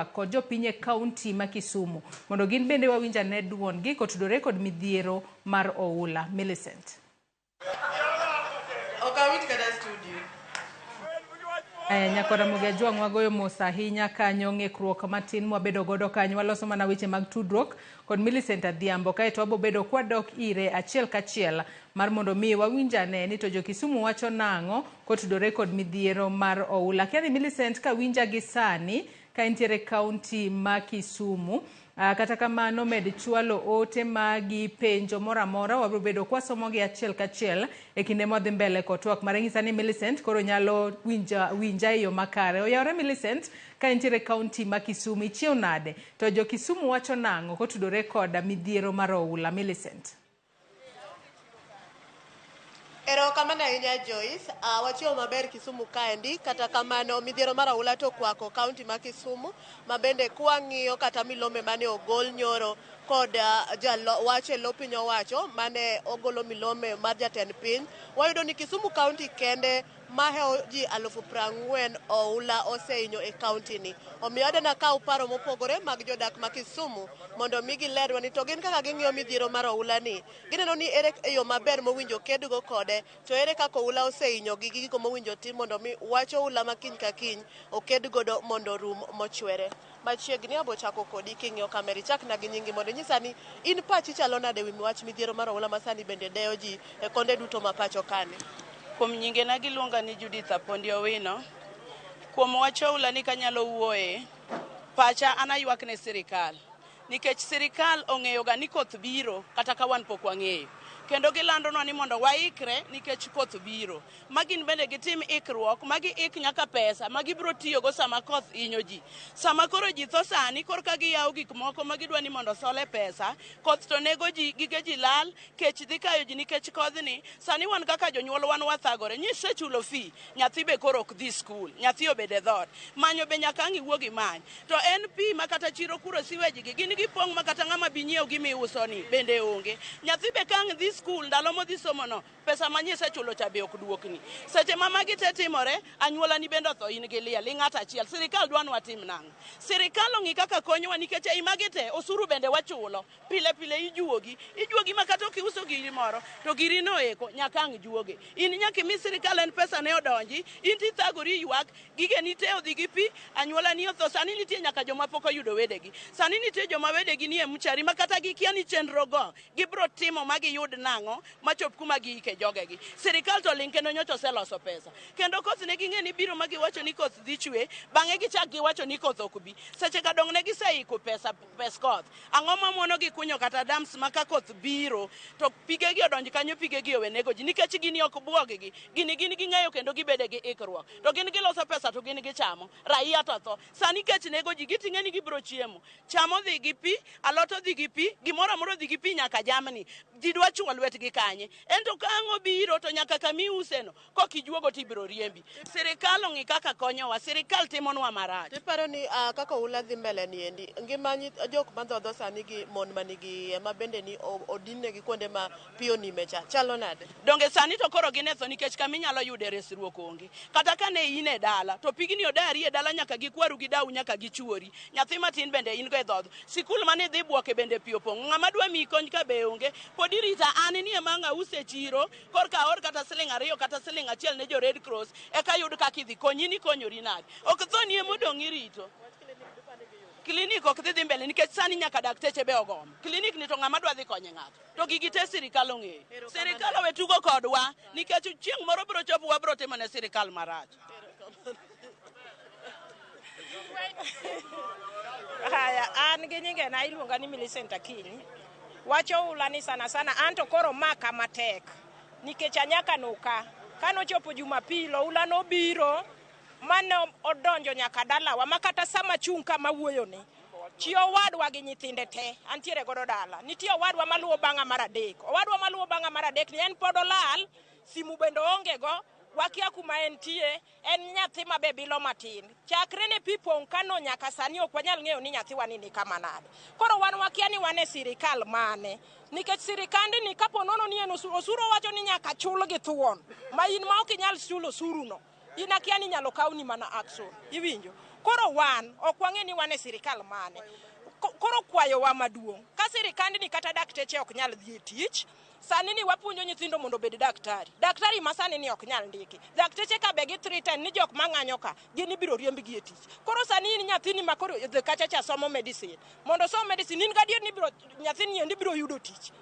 Kod jopiny e kaunti ma Kisumu mondo gin bende wawinj ane duondgi kotudore kod midhiero mar oula. Millicent. Ok awinj kata studio. Aya, nyakora Ramogi Ajwang' wagoyo mos ahinya kanyo ng'ikruok matin mwabedo godo kanyo waloso mana weche mag tudruok kod Millicent Adhiambo kaeto wabobedo kwadok ire achiel kachiel mar mondo mi wawinj ane ni to jo Kisumu wacho nang'o kotudore kod midhiero mar oula. Akia ni Millicent ka winja gi sani ka intiere kaunti ma Kisumu. Kata kamano med chwalo ote magi penjo moro amora wabiro bedo kwasomogi achiel kachiel e kinde mwadhi mbele kod twak mare nyisa ni Millicent koro nyalo winja, winja e yo makare. Oyawore Millicent ka intiere kaunti ma Kisumu ichiew nade? To jo Kisumu wacho nang'o kotudore kod midhiero mar oula Millicent? Erokamano ahinya Joyce. Wachiewo maber Kisumu kaendi, kata kamano midhiero mar oula to okwako kaunti ma Kisumu ma bende kwang'iyo kata milome mane ogol nyoro kod jalo, wach e lo piny owacho mane ogolo milome mar jatend piny, wayudo ni Kisumu kaunti kende mahewo ji 40,000 oula osehinyo e kaunti ni. Omiyo adana kaw paro mopogore mag jodak ma Kisumu mondo mi gilerwa ni to gin kaka ging'iyo midhiero mar oula ni, gineno ni ere e yo maber mowinjo kedgo kode, to ere kaka oula osehinyogi gi gigo mowinjo tim mondo mi wach oula ma kiny ka kiny oked godo mondo orum mochwere. Machiegni abo chako kodi king'iyo kamera, ichakna gi nyingi mondo inyisa ni in pachi chalo nade wi wach midhiero mar oula ma sani bende deyo ji e konde duto ma pacho kani. Kuom nyingena giluonga ni Judith Apondi Owino. Kuom wach oula ni kanyalo wuoye, pacha an aywak ne sirikal. Nikech sirikal ong'eyo ga ni koth biro kata ka wan pok wang'eyo. Kendo gilandonwa ni mondo waikre nikech koth biro. Ma gin bende gitim ikruok, ma giik nyaka pesa ma gibiro tiyogo sama koth hinyo ji. Sama koro ji tho sani, korka giyawo gik moko ma gidwa ni mondo osole pesa, koth to nego ji, gige ji lal, kech dhi kayo ji nikech kodhni. Sani wan kaka jonyuol wan wathagore. Nyisechulo fee, nyathi be koro ok dhi skul, nyathi obedo e dhoot. Manyo be nyaka ang' iwuog imany. To en pi ma kata chiro kuro siweji gi gin gipong' ma kata ng'ama bi nyiew gima iuso ni bende onge. Nyathi be ka ang' dhi skul ndalo modhi somo no, pesa ma nyisechulo cha be ok duokni. Seche ma magi te timore, anyuola ni bende otho in gi liel, in ng'ato achiel. Sirikal dwa ni watim nang'o? Sirikal ong'i kaka konyowa nikech ei magi te osuru bende wachulo. Pile pile ijuogi. Ijuogi ma kata ok iuso giri moro, to giri no eko nyaka ang' juoge. In nyaka imi sirikal en pesa ne odonji, in to ithagori ywak, gigeni te odhi gi pi, anyuola ni otho. Sani nitie nyaka joma pok oyudo wedegi. Sani nitie joma wedegi nie mchari ma kata gikia ni chenro go gibro timo ma giyud nang'o machop kuma giike jogegi. Sirikal to ling' kendo nyocha oseloso pesa. Kendo koth ne ging'e ni biro ma giwacho ni koth dhi chwe, bang'e gichak giwacho ni koth ok bi. Seche ka dong' ne giseiko pesa pes koth. Ang'o ma mono gi kunyo kata dams ma ka koth biro to pigegi odonj kanyo, pigegi owe nego ji nikech gini ok buog-gi. Gini gin ging'eyo kendo gibede gi ikruok. To gin giloso pesa to gin gichamo. Raia to tho. Sani kech nego ji, giting'e ni gibiro chiemo. Cham odhi gi pi, alot odhi gi pi, gimoro amora odhi gi pi nyaka jamni. Ji dwa chuo lwetgi kanye? Ento ka ang' obiro to nyaka kama iuseno kok ijuogo to ibiro riembi. Sirikal ong'i kaka konyowa, sirikal timonwa marach. Tiparo ni kaka oula dhi mbele ni endi, ngima jok madhodho sani gi mon manigi iye ma bende ni odinnegi kuonde ma pi onime cha, chalo nade? Donge sani to koro gin e tho nikech kama inyalo yude resruok onge. Kata ka ne in e dala, to pigni odari e dala nyaka gi kwaru gi dau nyaka gi chuori. Nyathi matin bende in go e dhodho. Sikul mane idhi buoke bende pi opong'. Ng'ama dwa miyi kony ka be onge. Pod irita an ni ema ang' ause chiro, korka aor kata siling 2 kata siling 1 ne jo Red Cross, eka yud kaka idhi konyi ni konyori nade. Ok thoni ema odong' irito. Klinik ok dhi dhi mbele nikech sani nyaka dakteche be ogomo. Klinik ni to ng'ama dwa dhi konye ng'ato. To gigi te sirikal ong'eyo. Sirikal owe tugo kodwa nikech chieng' moro biro chopo wabiro timo ne sirikal marach. Haya, an gi nyingena iluonga ni Millicent Akinyi. Wach oula ni sana sana an to koro maka matek nikech anyaka nuka. Kanochopo Jumapil oula nobiro mane odonjo nyaka dalawa ma kata sama chung' kama wuoyoni chi owadwa gi nyithinde te antiere godo dala. Nitie owadwa maluwo bang'a mar adek. Owadwa maluwo bang'a mar adek ni en pod olal, simu bende oonge go, wakia kuma entie, en nyathi ma be bilo matin. Chakre ne pi pong' kano nyaka sani ok wanyal ng'eyo ni nyathiwa ni ni kama nade. Koro wan wakia ni wan e sirikal mane. Nikech sirikandni kapo nono ni en osuru, osuru owacho ni nyaka chul gi thuon. Ma in ma ok inyal chulo osuru no. In akia ni inyalo kawni mana action. Iwinjo? Koro wan ok wang'e ni wan e sirikal mane. Koro kwayowa maduong' ka sirikandni kata dakteche ok nyal dhi e tich. Sani ni wapuonjo nyithindo mondo obed daktari. Daktari ma sani ni ok nyal ndiki. Dakteche ka be gi threaten ni jok mang'anyo ka gin ibiro riembgi e tich. Koro sani in nyathini ma koro dhi kacha cha somo medicine. Mondo osom medicine in gadier ni biro nyathini endi biro yudo tich.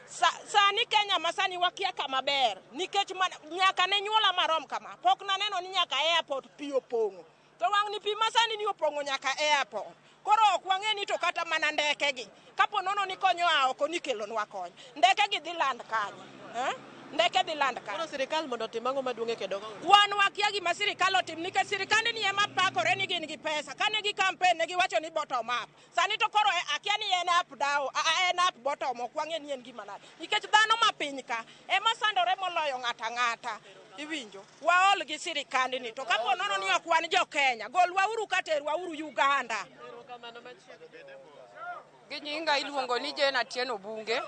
Sani Kenya ma sani wakia kama ber nikech nyaka ne nyuola marom kama pok naneno ni nyaka airport pi opong'o. To wang' ni pi ma sani ni opong'o nyaka airport. Koro ok wang'e ni to kata mana ndeke gi kapo nono ni konyo a oko ni kelonwa kony. Ndeke gi dhi land kanye? Ndeke dhi land kanye? Koro sirikal mondo otim ang'o maduong' e kedo go? Wan wakia gima sirikal otim nikech sirikande ni ema pakore ni gin gi pesa. Kane gi campaign ne giwacho ni bottom up. Sani to koro akia ni en up down, en up bottom, ok wang'e ni en gima nade. Nikech dhano ma piny ka ema sandore moloyo ng'ato ang'ata. Iwinjo? Waol gi sirikande ni to kapo nono ni ok wan jo Kenya, golwauru ka terwauru Uganda. Gi nyinga iluongo ni Jane Atieno Bunge.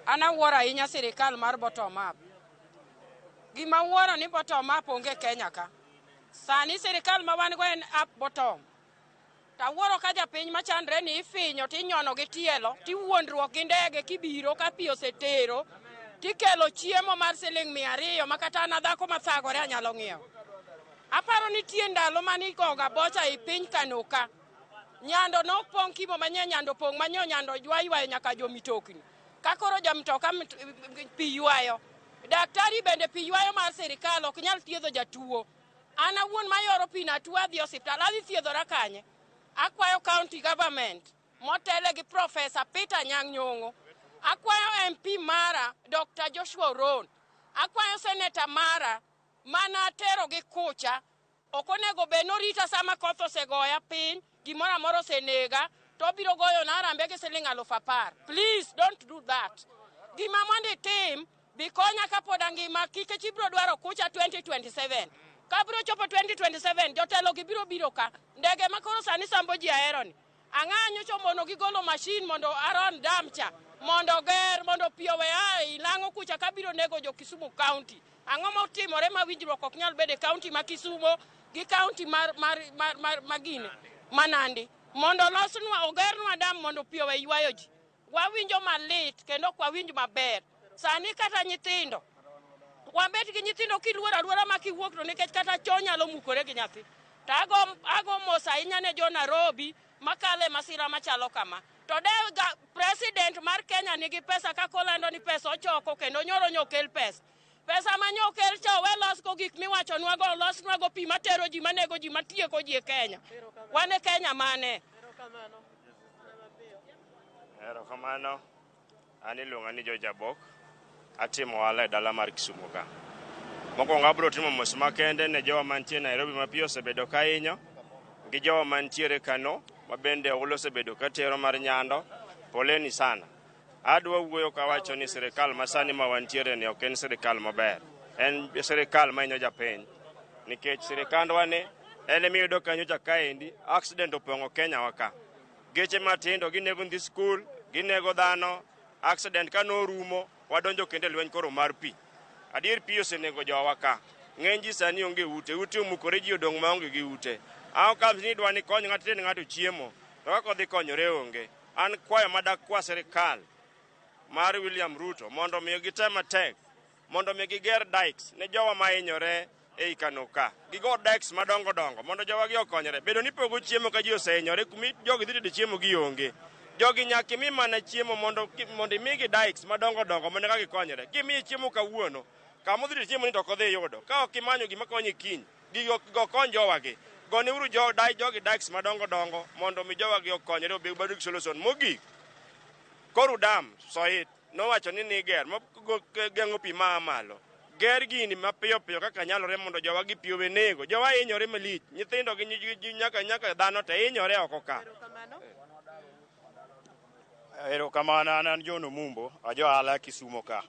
An awuoro ahinya sirikal mar bottom up. Gima awuoro ni bottom up onge Kenya ka. Sani sirikal ma wan go en up bottom. To awuoro ka japiny machandre ni ifinyo tinyono gi tielo, tiwuondruok gi ndege kibiro ka pi osetero, tikelo chiemo mar siling 200 ma kata an dhako mathagore anyalo ng'iewo. Aparo nitie ndalo mane igoga bocha e piny Kano ka. Nyando nopong' kimo manye nyando pong' manyo nyando ywa nyaka jomitokni. Ka koro jamtoka pi ywayo. Daktari bende pi ywayo mar sirikal ok nyal thiedho jatuo. An awuon mayoro pi na tuo adhi osiptal, adhi thiedhora kanye? Akwayo county government motele gi Professor Peter Anyang' Nyong'o. Akwayo MP mara Dr. Joshua Oron. Akwayo senator mara mana tero gi kucha. Ok onego bed norita sama koth osegoya piny, gimoro amora osenega, to obiro goyo na harambe gi siling 10,000. Please don't do that. Gima mondo itim, bi konya kapod angima, nikech ibiro dwaro kucha 2027. Kabiro chopo 2027, jotelo gi biro biro ka. Ndege ma koro sani sambo ji ahero ni. Ang'a nyocha omono gigolo machine mondo Aron Dam cha, mondo ger, mondo pi owe a ei lang'o kucha kabiro nego jo Kisumu County. Ang'o motimore ma winjruok ok nyal bedo e county ma Kisumo gi county mar gine, ma Nandi. Mondo olosnwa, ogernwa dam mondo pi owe ywayo ji. Wawinjo malit kendo ok wawinj maber. Sani kata nyithindo, wabet gi nyithindo kiluoro aluora ma kiwuok to nikech kata choo nyalo mukore gi nyathi. To ago mos ahinya ne jo Nairobi makale masira machalo kama. To de president mar Kenya nigi pesa kaka olando ni pesa ochoko kendo nyoro nyokel pesa. Pesa ma nyokel cha owe losgo gik miwachonwago, olosnwago pi matero ji, manego ji, matieko ji e Kenya. Wan e Kenya mane? Erokamano. An iluonga ni George Abok. Atimo ohala e dala mar Kisumu ka. Mokwongo abiro timo mos makende ne jowa mantie Nairobi ma pi osebedo ka hinyo, gi jowa mantiere Kano ma bende oula osebedo ka tero mar Nyando. Poleni sana. Adwa wuoyo kawacho ni sirikal masani ma wantiere ni ok en sirikal maber. En sirikal ma hinyo japiny. Nikech sirikandwa ni en emiyudo ka nyocha kaendi accident opong'o Kenya wa ka. Geche matindo ginego nyithi skul, ginego dhano. Accident ka norumo, wadonjo kendo e lweny koro mar pi. Adier pi osenego jowa ka. Ng'eny ji sani onge ute, ute omukore ji odong' maonge gi ute. Outcomes ni idwa ni kony ng'ato ten ng'ato chiemo, to kaka odhi konyore onge. An kwayo madak kwa sirikal mar William Ruto mondo mi gitem matek, mondo mi giger dikes ne jowa mahinyore ei Kano ka. Gigo dikes madongo dongo mondo jowa gi okonyre. Bedo ni pogo chiemo ka ji osehinyore, kumi jogi dhi tedo chiemo gionge. Jogi nyaka imi mana chiemo mondo imigi dikes madongo dongo mondo eka gikonyre. Kimiye chiemo kawuono, kama odhi tedo chiemo ni to ok odhi yudo. Ka ok imanyo gima konye kiny, gigo kony jowagi. Goneuru jogi dikes madongo dongo mondo mi jowagi okonyre obed gi solution. Mogik, Koru Dam Soit nowacho ni niger geng'o pi maa malo. Ger gini mapiyo piyo kaka nyalore mondo jowagi pi owe nego. Jowa hinyore malich, nyithindo gi nyaka dhano te hinyore oko ka. Erokamano, an John Omumbo, ajo ohala Kisumo ka.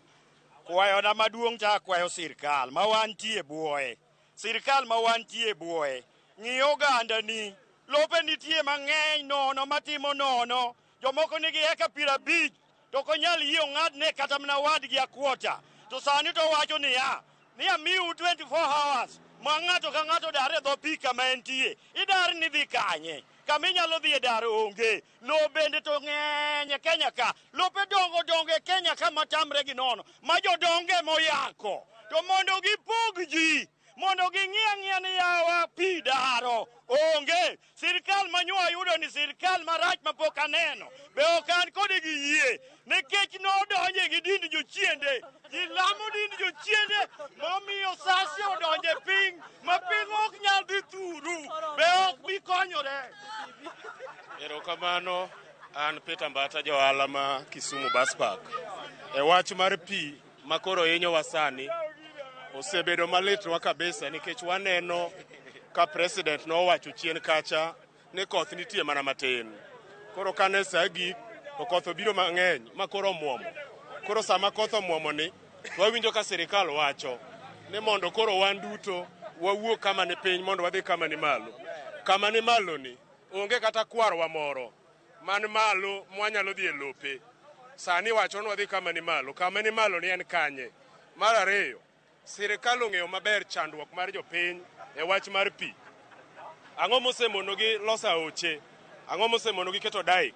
Kwayona maduong' cha akwayo sirikal ma wantie buoye. Sirikal ma wantie buoye. Ng'i oganda ni, lope nitie mang'eny nono matimo nono. Jomoko nigi eka 50 to ok onyal yie ong'adne kata mana wadgi akwota. To sani to wacho niya, ni amiu 24 hours Ma ng'ato ka ng'ato dar e dho pi kama entie. Idar ni dhi kanye? Kama inyalo dhi e dar onge. Lowo bende to ng'eny e Kenya ka. Lope dongo dongo e Kenya ka matamre gi nono. Ma jodongo emoyako. To mondo gipog ji, mondo ging'i ang'iya ni yawa pi daro onge. Sirkal ma nyo ayudo ni sirkal marach mapok aneno. Be ok an kode gi yie. Nikech nodonje gi dind jochiende. Ji lamo dind jochiende momiyo sasi odonje piny ma piny ok nyal dhi thuru. Be ok bi konyore. Erokamano, an Peter Mbata, johala ma Kisumu Bus Park. E wach mar pi ma koro hinyowa sani, osebedo malitnwa kabisa nikech waneno ka president nowacho chien kacha ni koth nitie mana matin. Koro kane sa gik, to koth obiro mang'eny ma koro omuomo. Koro sama koth omuomo ni, to wawinjo ka sirikal wacho ni mondo koro wan duto wawuog kama ni piny mondo wadhi kama ni malo. Kama ni malo ni onge kata kwarwa moro man malo mwanyalo dhi e lope. Sani wacho ni wadhi kama ni malo. Kama ni malo ni en kanye? Mar ariyo, sirikal ong'eyo maber chandruok mar jopiny e wach mar pi. Ang'o mosemonogi loso aoche? Ang'o mosemonogi keto dike?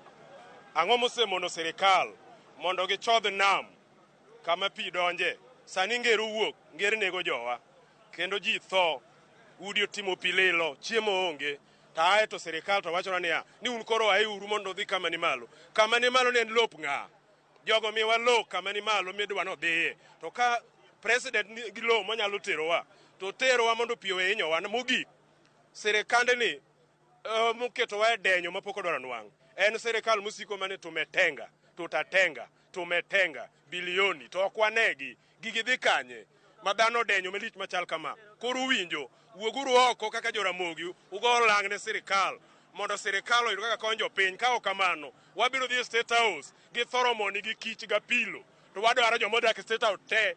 Ang'o mosemono sirikal mondo gichodh nam kama pi donje? Sani nger owuok, nger nego jowa. Kendo ji tho, udi otimo pi lilo, chiemo onge. To ae to sirikal to wachona niya, ni un koro aeuru mondo udhi kama ni malo. Kama ni malo ni en lop ng'a? Jogo miwa lo kama ni malo midwa nodhiye. To ka president nigi lo monyalo terowa, to terowa mondo pi owe hinyowa. Mogik, sirikande ni moketowa e denyo mapok odwaro nwang'. En sirikal mosiko mane tumetenga, tutatenga, tumetenga, bilioni, to ok wanegi. Gigi dhi kanye? Ma dhano odenyo malich machal kama. Koro uwinjo, wuoguru oko kaka joramogi, ugo lang' ne sirikal mondo sirikal oyud kaka konyo jopiny. Ka ok kamano, wabiro dhi e State House gi thoromoni gi kich gapilo. To wadwaro joma odak e State House te.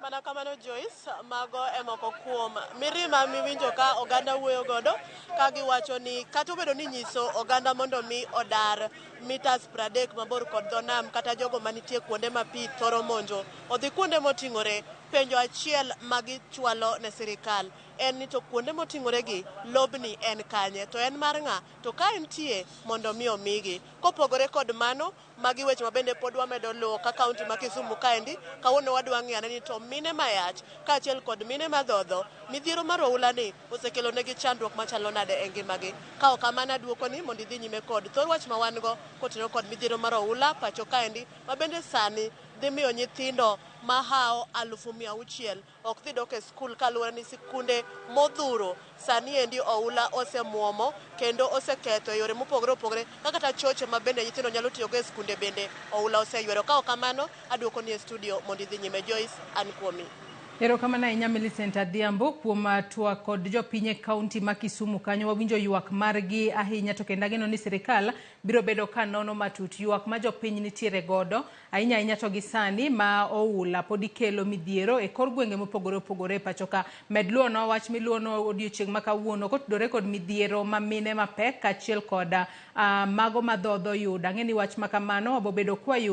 Mana kamano Joyce, mago e moko kuom mirima miwinjo ka oganda wuoyo godo ka giwacho ni kata obedo ni nyiso oganda mondo mi odar mitas 30 mabor kod dho nam kata jogo manitie kuonde ma pi thoro monjo odhi kuonde moting'ore, penjo achiel ma gichwalo ne sirikal en ni to kuonde moting'ore gi lobni en kanye to en mar ng'a to ka entie mondo mi omigi. Kopogore kod mano, magi weche ma bende pod wamedo luwo ka kaunti ma Kisumu kaendi kawuono wadwa ng'iyo ane ni to mine mayach kaachiel kod mine madhodho midhiero mar oula ni osekelo negi chandruok machalo nade e ngimagi. Ka ok kamano aduoko ni mondo idhi nyime kod thor wach ma wan go kotenore kod midhiero mar oula pacho kaendi ma bende sani dhi miyo nyithindo mahawo 600,000 ok dhi dok e skul kaluwore ni sikunde modhuro sani endi oula osemuomo kendo oseketho e yore mopogore opogore kaka kata choche ma bende nyithindo nyalo tiyogo e skunde bende oula oseywero. Ka ok kamano aduoko ni e studio mondo idhi nyime. Joyce, an kuomi. Erokamano ahinya Millicent Adhiambo kuom twak kod jopiny e kaunti ma Kisumu kanyo. Wawinjo ywak margi ahinya to kendo ageno ni sirikal biro bedo ka nono matut ywak ma jopiny nitiere godo ahinya ahinya to gi sani ma oula pod ikelo midhiero e kor gwenge mopogore opogore e pacho ka. Med luonwa wach miluono odiochieng' ma kawuono kotudore kod midhiero ma mine mapek kaachiel kod mago madhodho yudo. Ang'e ni wach ma kamano wabobedo kwayudo.